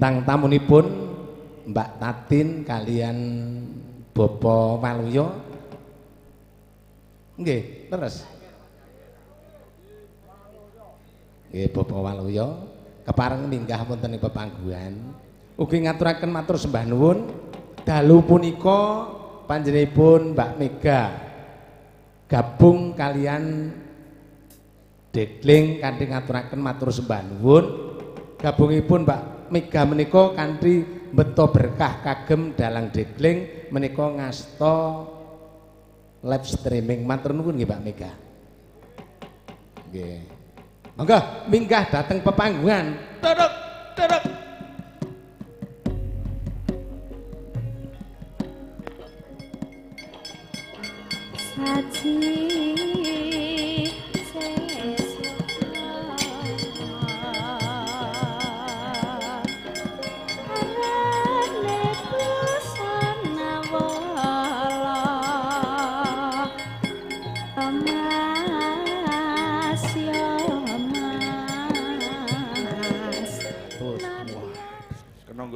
Bintang tamunipun Mbak Tatin kalian Bapak Waluyo. Nggih, terus. Nggih, Bapak Waluyo kepareng minggah wonten ing pepangguhan. Ugi ngaturaken matur sembah nuwun dalu punika panjenenganipun Mbak Mega gabung kalian Degling kanthi ngaturaken matur sembah nuwun. Gabungipun Mbak Mega menika kanthi beto berkah kagem dalang Degling menika ngasta live streaming. Matur nuwun nggih Mbak Mega. Nggih. Monggo minggah dateng pepanggungan. Duduk, duduk. Saji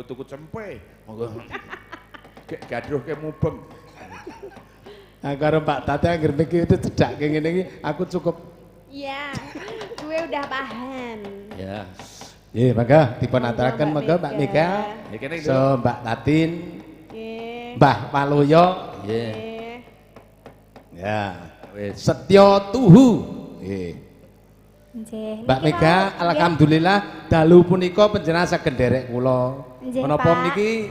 tuku cempe monggo gek gadruh ke mubeng. Nah, karo Pak Tata anggere iki itu cedhak ngene iki aku cukup. Iya, gue udah paham. Ya. Nggih, monggo dipun aturaken monggo Mbak Mega. So Mbak Tatin. Nggih. Mbah Waluyo. Nggih. Ya, wis Setya Tuhu. Nggih. Mbak Mega, alhamdulillah dalu punika panjenengan saged nderek kula. Menapa niki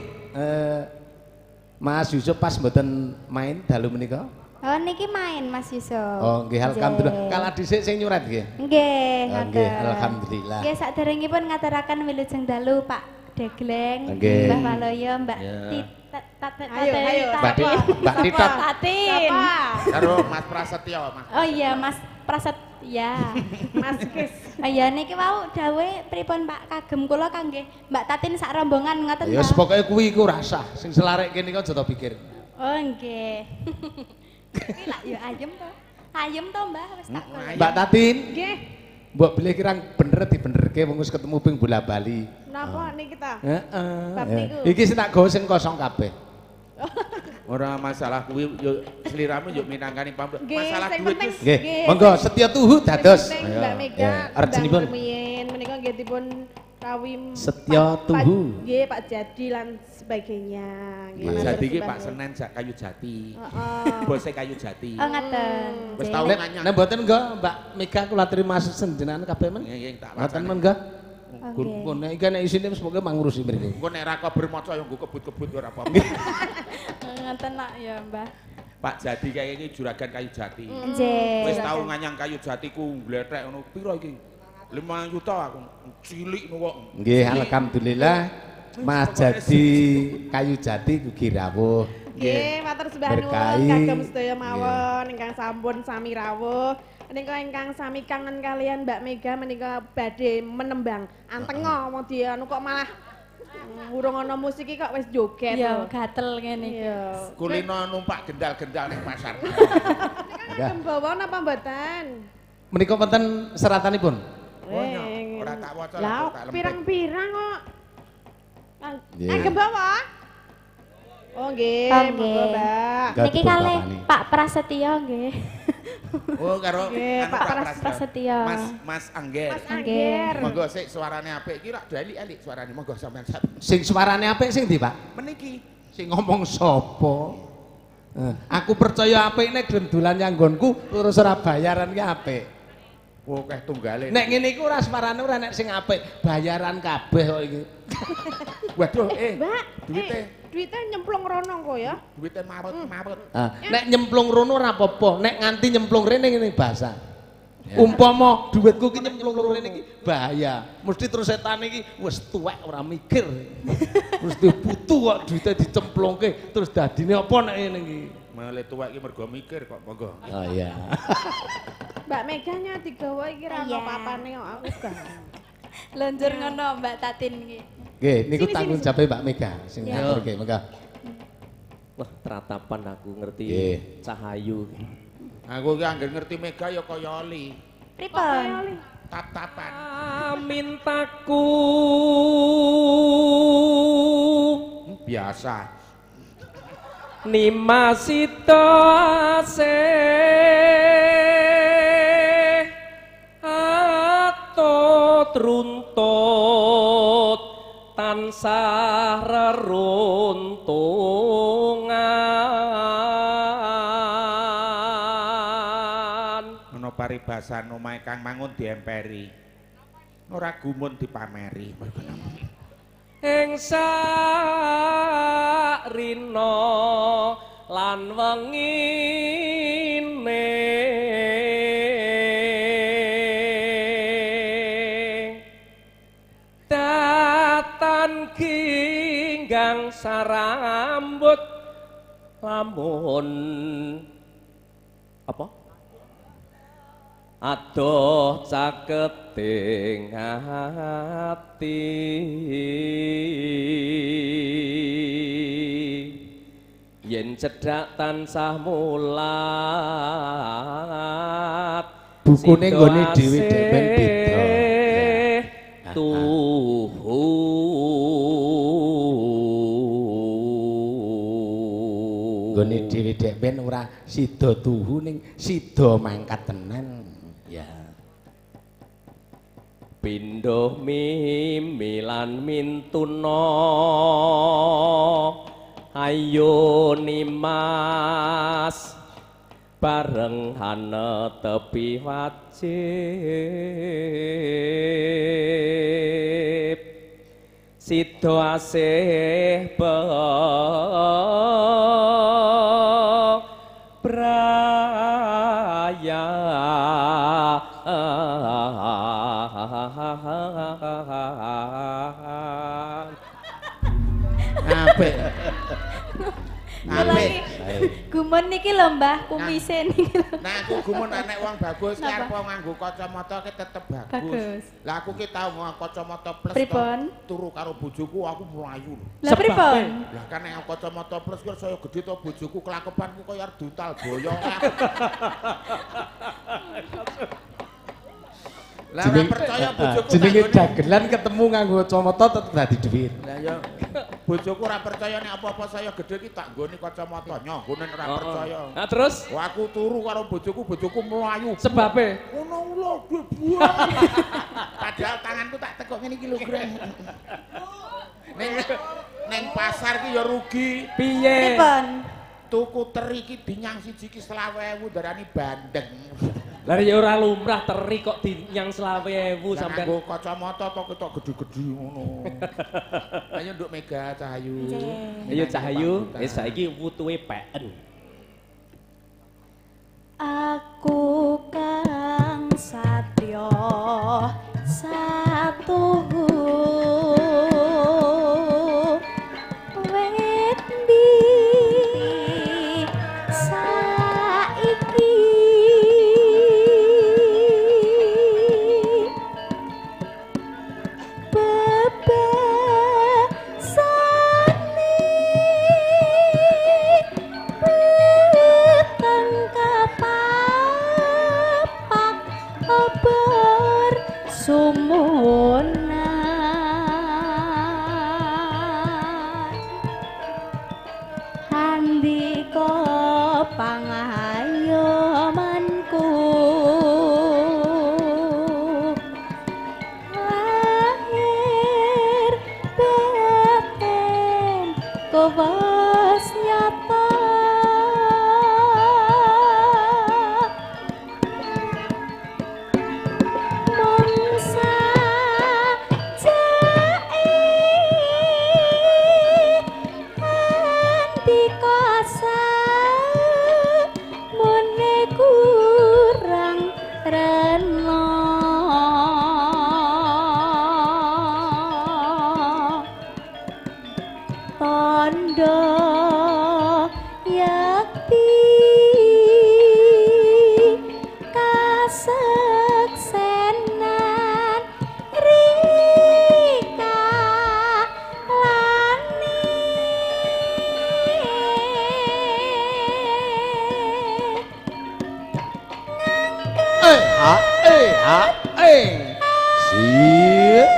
Mas Yusuf pas mboten main dalu menika? Oh niki main Mas Yusuf. Oh nggih, alhamdulillah. Kala dhisik sing nyurat nggih. Nggih, nggih, alhamdulillah. Nggih, saderengipun ngaturaken wilujeng dalu Pak Degleng, Mbah Waluyo, Mbak Mbak Titot. Tatin. Karo Mas Prasetyo, Mas. Oh iya, Mas Prasetya. Mas Kis. Iya niki wau dawuhe pripun Pak kagem kula kangge Mbak Tatin sak rombongan ngoten. Ya pokoke kuwi iku rasah sing selarek kene iki aja to pikir. Oh nggih. Kuwi lak ya ayem to. Ayem to Mbah wis tak. Mbak Tatin. Nggih. Mbok bilih kirang bener dibenerke wong wis ketemu ping bola-bali. Napa niki ta? Heeh. Iki sing tak gawe sing kosong kabeh. Ora masalah kuwi yo sliramu yo minangkani pamrih. Masalah duit wis. Nggih. Monggo Setya Tuhu dados. Mbak Mega arjinipun menika nggih dipun rawuh Setya Tuhu. Nggih Pak Jadi lan sebagainya. Pak Jadi iki Pak Senen jak kayu jati. Heeh. Bose kayu jati. Oh ngaten. Wis tau nganyang. Nek mboten nggo Mbak Mega kula terima senjenengan kabeh men. Nggih tak wacane. Ngoten monggo. Engko nek iki nek isine wis pokoke mangurusi mriki. Engko nek ra kober maca ya nggo kebut-kebut ora apa-apa. Ngoten nak ya, Mbah. Pak Jadi kaya iki juragan kayu jati. Nggih. Wis tau nganyang kayu jatiku glethek ngono piro iki? 5 juta aku cilik ngono kok. Nggih, alhamdulillah Mas Jadi kayu jati ugi rawuh. Nggih, matur sembah nuwun kagem sedaya mawon ingkang sampun sami rawuh. Menika ingkang sami kangen kalian Mbak Mega menika badhe menembang antenga wong di anu kok malah urung ana musik iki kok wis joget. Iya, gatel ngene iki. Kulino numpak gendal-gendal ning pasar. Nika kagem bawa napa mboten? Menika wonten seratanipun. Ora tak waca tak lempet. Pirang-pirang kok. Kagem bawa? Oh nggih, monggo Mbak. Niki kalih Pak Prasetyo nggih. Oh karo Pak Prasetyo. Mas Mas Angger. Mas Angger. Monggo sik suarane apik iki rak elik-elik suarane. Monggo sampean sak. Sing suarane apik sing ndi, Pak? Meniki. Sing ngomong sapa? Aku percaya apik nek gelem dolan nyanggonku terus ora bayaran ki apik. Akeh tunggale. Nek ngene iku ora suarane ora nek sing apik, bayaran kabeh kok iki. Waduh, Mbak, duwite duwite nyemplung rono kok ya. Duwite marut-marut. Nek nyemplung rono ora apa-apa, nek nganti nyemplung rene ngene bahasa. Umpama duitku ki nyemplung rene iki bahaya. Mesti terus setan iki wis tuwek ora mikir. Mesti butuh kok duwite dicemplungke terus dadine apa nek ngene iki. Male tuwek iki mergo mikir kok monggo. Oh iya. Mbak Meganya digawa iki ra ono papane kok aku gak. Lonjur ngono Mbak Tatin iki. Nggih, niku tanggung jawab Mbak Mega sing ngaturke monggo. Wah, tratapan aku ngerti Cahayu. Aku ki anggere ngerti Mega ya kaya oli. Pripun? Tap-tapan. Mintaku Biasa. Nimasita asih atut runtut tansah reruntungan. Ana paribasan omahe kang mangun diemperi. Ora gumun dipameri. Ing sarina lan wengine datan ginggang sarambut lamun apa adoh caketing ati yen cedhak tansah mulat bukune nggone dhewe dhewe beda tuhu. Nggone dhewe dhewe ora sida tuhu ning sida mangkat tenan. Ya. Pindho mimi lan mintuna ayo nimas bareng hane tepi wajib sida asih braya. Apik. Apik. Gumun niki lho Mbah, kumise niki lho. Nah aku gumun nek wong bagus ki arep nganggo kacamata ki tetep bagus. Lah aku ki tau nganggo kacamata plus turu karo bojoku aku mlayu lho. Lah pripun? Lah kan nek kacamata plus ki saya gedhe to bojoku kelakepanku kaya arep dutal boyong. Lah ora percaya bojoku jenenge dagelan ketemu nganggo kacamata tetep dadi dhuwit. Lah ya bojoku ora percaya nek apa-apa saya gedhe ki tak nggone kacamata nyoh nggone ora percaya. Nah terus wah aku turu karo bojoku, bojoku mlayu. Sebabe ngono lho buah. Padahal tanganku tak tekuk ngene iki lho, Greng. Ning pasar ki ya rugi. Piye? Pripun? Tuku teri ki dinyang siji ki 25.000 darani bandeng. Lah ya ora lumrah teri kok dinyang 25.000 sampean. Nganggo kacamata to ketok gedhe-gedhe ngono. Ayo nduk Mega Cahayu. Ayo Cahayu, wis saiki wutuhe peken. Aku kang satya satuhu wit ndi saiki bebasane peteng kapapak ober sumunan handika pangayomanku lahir batin kowas nyata mongsa jae andika samune kurang rena tondo yakti kaseksenan rika lani Eh ha eh ha eh. Sip.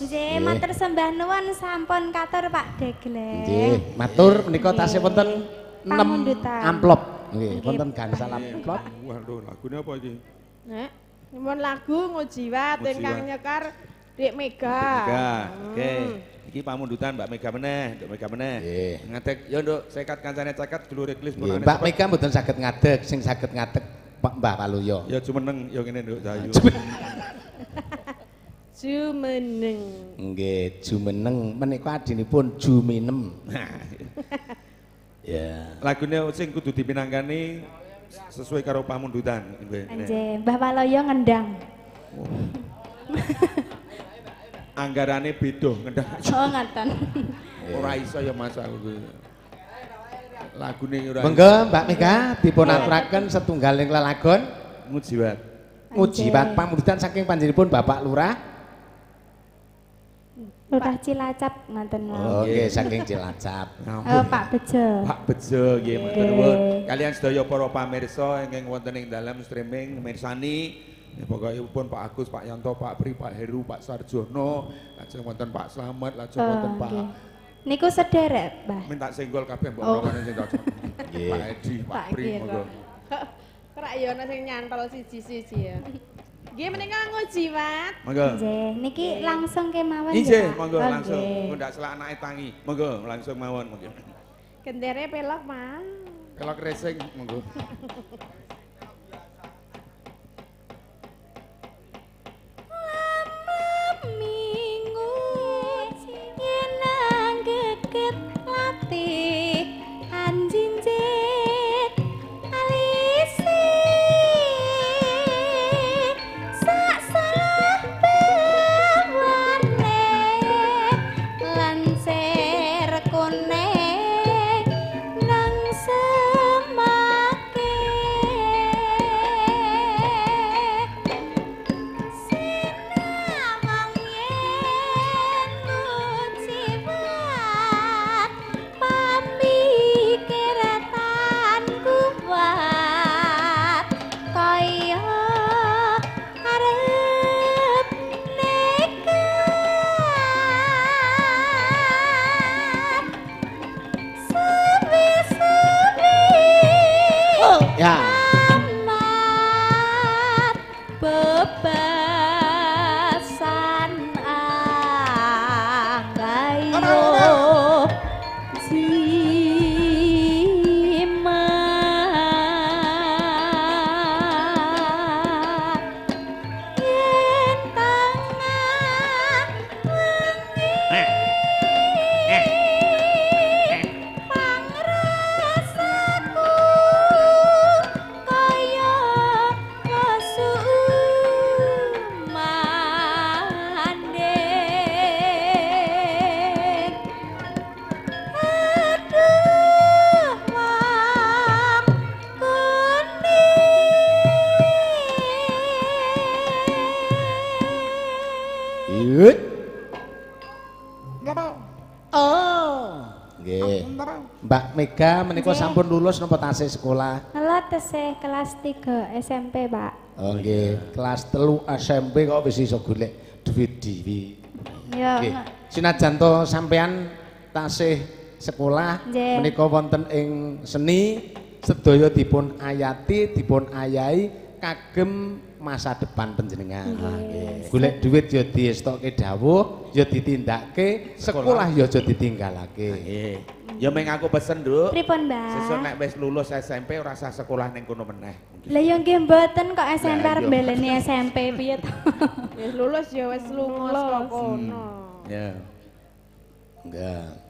Nggih, matur sembah nuwun sampun katur Pak Degleng. Nggih, matur menika tasih wonten 6 amplop. Nggih, wonten gangsal amplop. Waduh, lagune apa iki? Nek, nyuwun lagu Ngujiwat ingkang nyekar Dik Mega. Mega. Oke. Iki pamundutan Mbak Mega meneh, Nduk Mega meneh. Ngadeg ya Nduk, sekat kancane caket dulure klis ponane. Mbak Mega mboten saged ngadeg, sing saged ngadeg Pak Mbah Waluyo. Ya jumeneng ya ngene Nduk Sayu. Jumeneng. Nggih, jumeneng menika adinipun Juminem. Ya. Lagune sing kudu dipinangkani sesuai karo pamundutan nggih. Nggih, Mbah Waluyo ngendang. Anggarane beda ngendang. Oh, ngaten. Ora iso ya Mas aku kuwi. Lagune ora. Monggo Mbak Mega dipun aturaken setunggaling lelagon Ngujiwat. Ngujiwat pamundutan saking panjenenganipun Bapak Lurah. Lurah Cilacap ngaten. Oh nggih, saking Cilacap. Oh, Pak Bejo. Pak Bejo nggih matur nuwun. Kalian sedaya para pamirsa ingkang wonten ing dalem streaming mirsani. Ya pokokipun Pak Agus, Pak Yanto, Pak Pri, Pak Heru, Pak Sarjono, lajeng wonten Pak Slamet, lajeng wonten Pak. Niku sederek, Mbah. Minta senggol kabeh mbok menawa sing cocok. Pak Edi, Pak Pri monggo. Ora ya ana sing nyantol siji-siji ya. Nggih menika Ngujiwat. Monggo. Nggih, niki langsung kemawon nggih. Nggih, monggo langsung. Engko ndak selak anake tangi. Monggo langsung mawon monggo. Gendere pelok, Mas. Pelok racing monggo. Mbak Mega menika sampun lulus napa tasih sekolah? Kula tesih kelas 3 SMP, Pak. Oh nggih, kelas 3 SMP kok wis iso golek duit dhewe. Ya. Nggih. Sinajan to sampean tasih sekolah menika wonten ing seni sedaya dipun ayati, dipun ayahi kagem masa depan panjenengan. Nggih. Golek duit ya diestokke dawuh, ya ditindakke, sekolah ya aja ditinggalake. Nggih. Ya meng aku pesen, Nduk. Pripun, Mbak? Sesuk nek wis lulus SMP ora usah sekolah ning kono meneh. Lah ya nggih mboten kok SMP arep baleni SMP piye to? Wis lulus ya wis lunga saka kono. Ya. Enggak.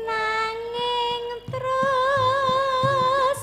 Nanging terus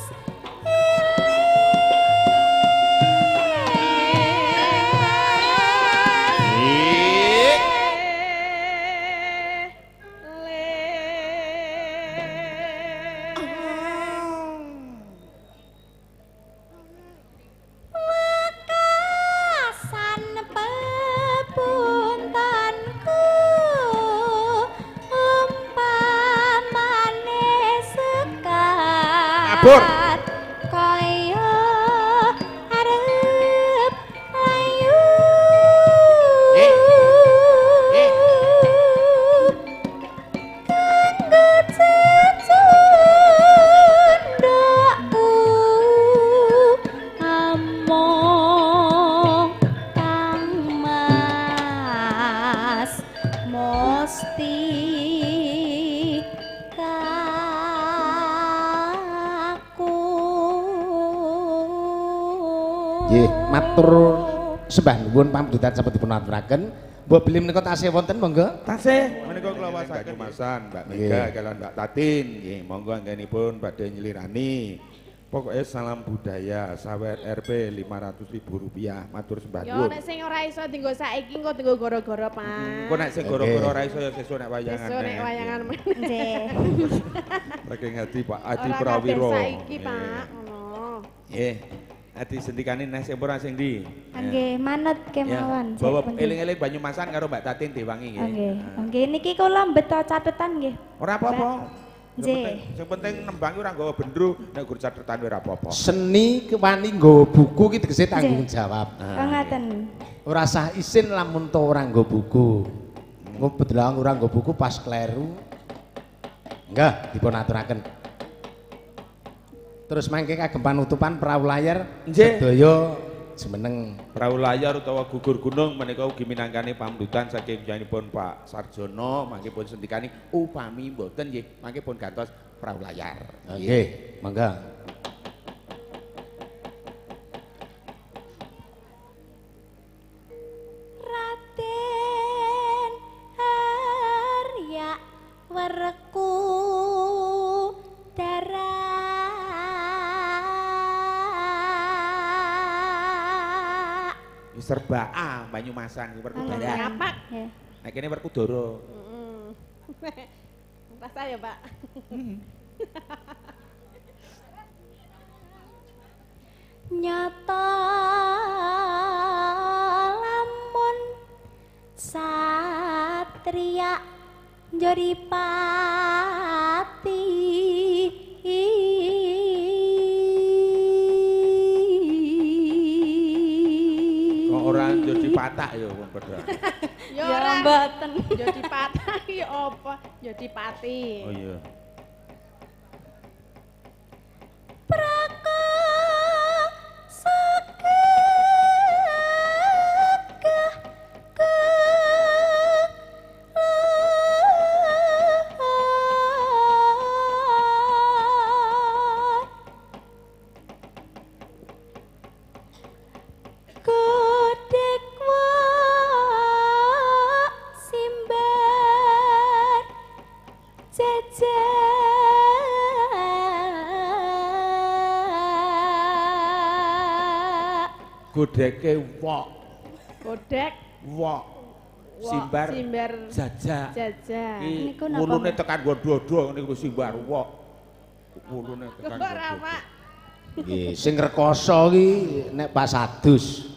Lebur. Kaya arep layu. Kanggo cecundakku among Kang Mas mesti kaku. Nggih, matur sembah nuwun pamdutan sampun dipun aturaken. Mbok bilih menika tasih wonten monggo. Tasih menika kula wasaken Banyumasan, Mbak Mega kalian Mbak Tatin. Nggih, monggo anggenipun badhe nyelirani. Pokoknya salam budaya sawer RP Rp500.000 matur sembah Yo nuwun. nek sing ora iso dienggo saiki engko dienggo goro-goro, Pak. Engko nek sing goro-goro ora iso ya sesuk nek wayangan. Sesuk nek wayangan. Nggih. Saking Adi Pak Adi Ora kabeh Prawiro. saiki, Pak, ngono. Nggih. Adi sendikane neh sing ora sing ndi? Nggih, manut kemawon. Bawa eling-eling Banyumasan karo Mbak Tatin diwangi nggih. Nggih. Nggih niki kula mbeto catetan nggih. Ora apa-apa. Nggih. Sing penting nembang ora nggawa bendru, nek gur catetan ora apa-apa. Seni wani nggawa buku ki tegese tanggung jawab. Oh ngaten. Ora sah isin lamun to ora nggawa buku. Engko bedelang ora nggawa buku pas kleru. Nggih, dipun aturaken. Terus mangke kagem panutupan perahu layar sedaya jumeneng. Perahu layar utawa gugur gunung menika ugi minangkani pamdutan saking piyambakipun Pak Sarjono mangke pun sendikani upami mboten nggih mangke pun gantos perahu layar. Nggih, mangga. Raden Arya Werku Dara. Serba A Banyumasan ki Werkudara. Ngapak. Nek kene Werkudara. Heeh. Rasa ya, Pak. Nyata lamun satria njuri pati. Kok ora njuri patak ya wong padha. Ya Ya ora. mboten. Ya dipatah ya apa? Ya dipati. Oh iya. Praka Kodek wak simbar jajak. Godeke wok, Kodek wok. wok, Simbar simbar jajak. jajak. Iki Niku napa, wulune Mbak? tekan nggon dodo niku simbar wok. Wulune tekan Kok ora, nggon dodo. Pak? Nggih, sing rekoso ki nek pas adus.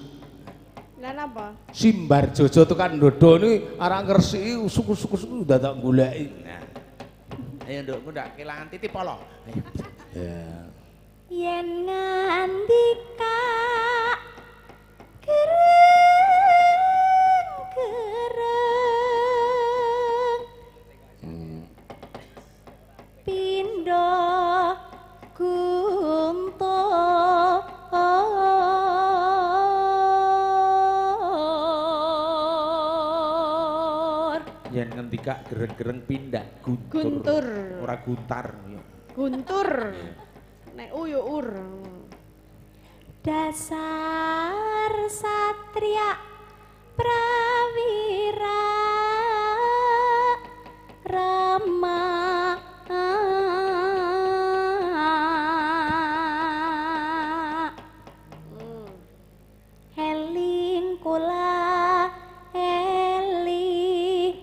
Lah napa? Simbar Jojo tekan dodo niki arang ngresiki usuk-usuk-usuk dadak goleki. Nah. Ayo nduk, engko ndak kelangan titip polo. Ayo. Ya. Yen ngandika kereng kereng pindho guntur. Yen ngendika gereng-gereng pindah guntur. Guntur. Ora guntar ya. Guntur. Nek u yo ur. Dasar satria prawira rama. Eling kula eling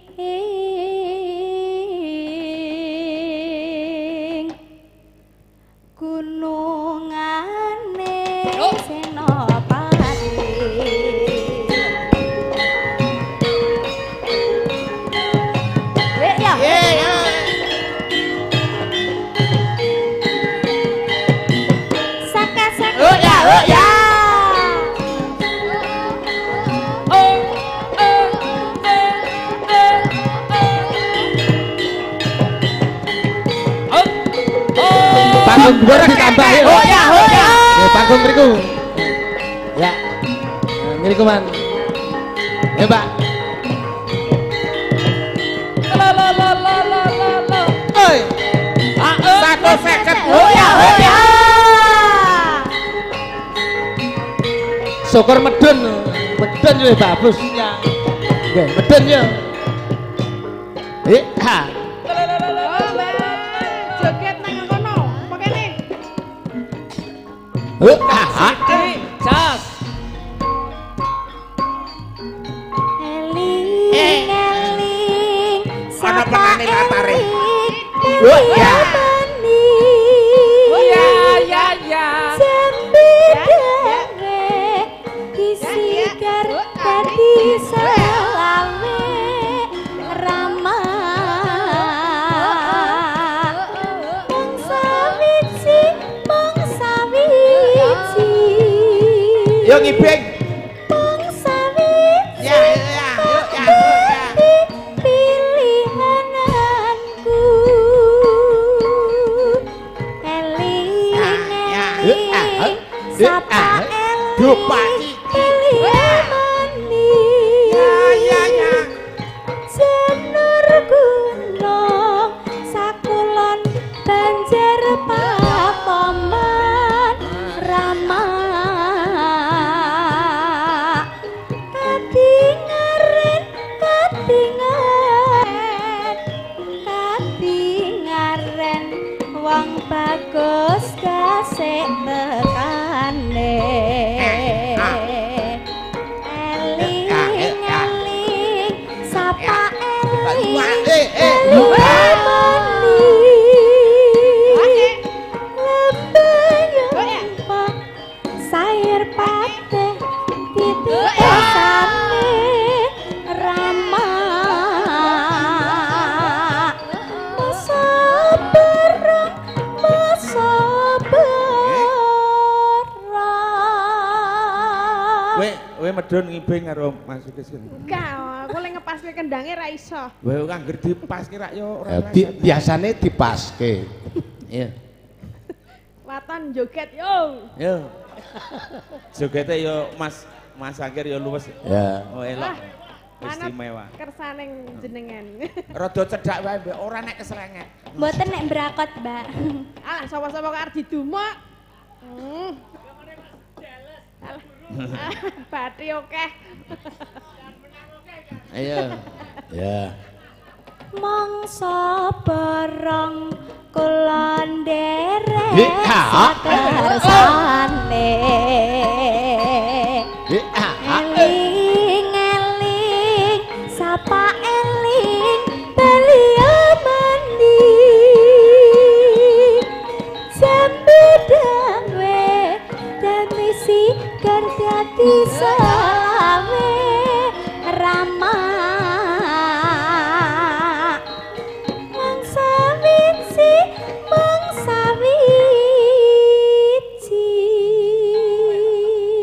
gunungane Senopati. Panggung dhuwur ditambah ya. Oh ya, oh ya. Ya panggung mriku. Ya. Ngriku, Man. Ya, Pak. Lo lo lo lo lo lo. Oi. 150. Oh ya, oh ya. Syukur medun. Medun yo bagus ya. Nggih, medun yo. Ha. Joget nang kono. Apa kene? Ha. Jas. Eling eling ana penane latare. Oh ya. Ya ya ya. Jambi dhewe disigar dadi selawe rama. Mung sawiji, mung sawiji. Yo ngibing. Mung sawiji. Ya ya ya ya. Pilihananku. Eling eling sapa eling pilimani. Ya ya ya. Jenur gunung sakulon Banjar Papoman Rama. Katingaren katingaren katingaren wong bagus gasik tekane. Eling eling sapa eling mani. Lembayang sayur pate titipane Rama. Masa berang, masa berang. Kowe medun ngibing karo Mas Yukis. Enggak, aku lek ngepaske kendange ra iso. Kowe angger dipaske rak yo ora. Biasane dipaske. Iya. Waton joget yo. Yo. Jogete yo Mas Mas Angger yo luwes. Ya. Oh elok. Istimewa. Kersane jenengan. Rada cedhak wae mbek ora nek keselenget. Mboten nek mbrakot, Mbak. Alah sapa-sapa kok arep didumuk. Alah. Bathi akeh. Ayo. Ya. Mangsa borong kula nderek sakersane. Eling eling sapa eling bali mandi. Jambi dawe dami sigar dadi selawe Rama. Mung sawiji, mung sawiji.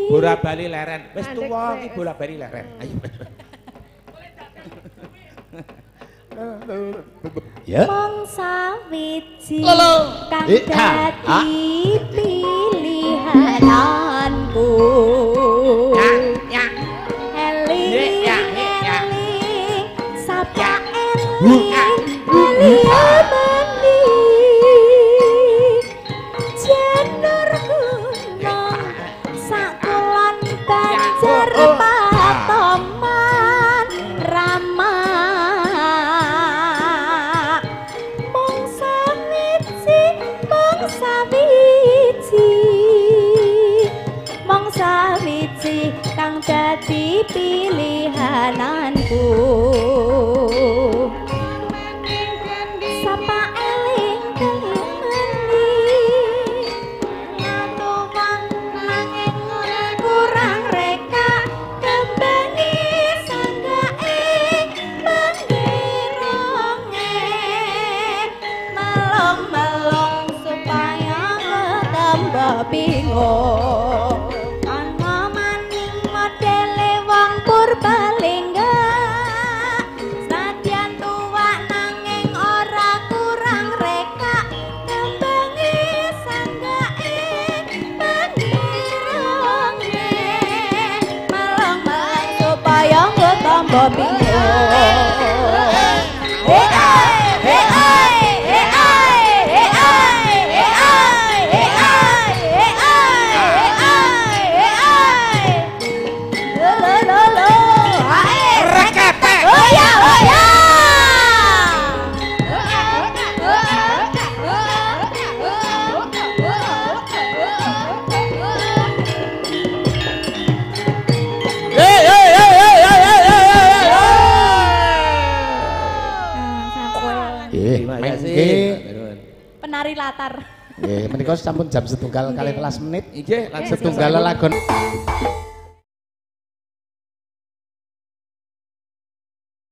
Bola bali leren. Wis tuwa iki bola bali leren. Ayo. Ya. Mung sawiji kang dadi pilihananku. Eling eling sapa eling bali mani. Janur gunung sakulon Banjar Patoman Rama. Mung sawiji, mung sawiji, mung sawiji kang dadi pilihananku. Sapa eling mani. Ngatuwang nanging ora kurang reka kembali sanggake manggironge. Melong-melong supaya ketambah bingung. Ana maning modele wong Purbalingga. Senadyan tombo pindho. He he he he he he he he. Lo lo lo lo. Rekete. Oh ya oh ya. Penari latar. Nggih, menika sampun jam 1:13. Nggih, Setunggal lelagon.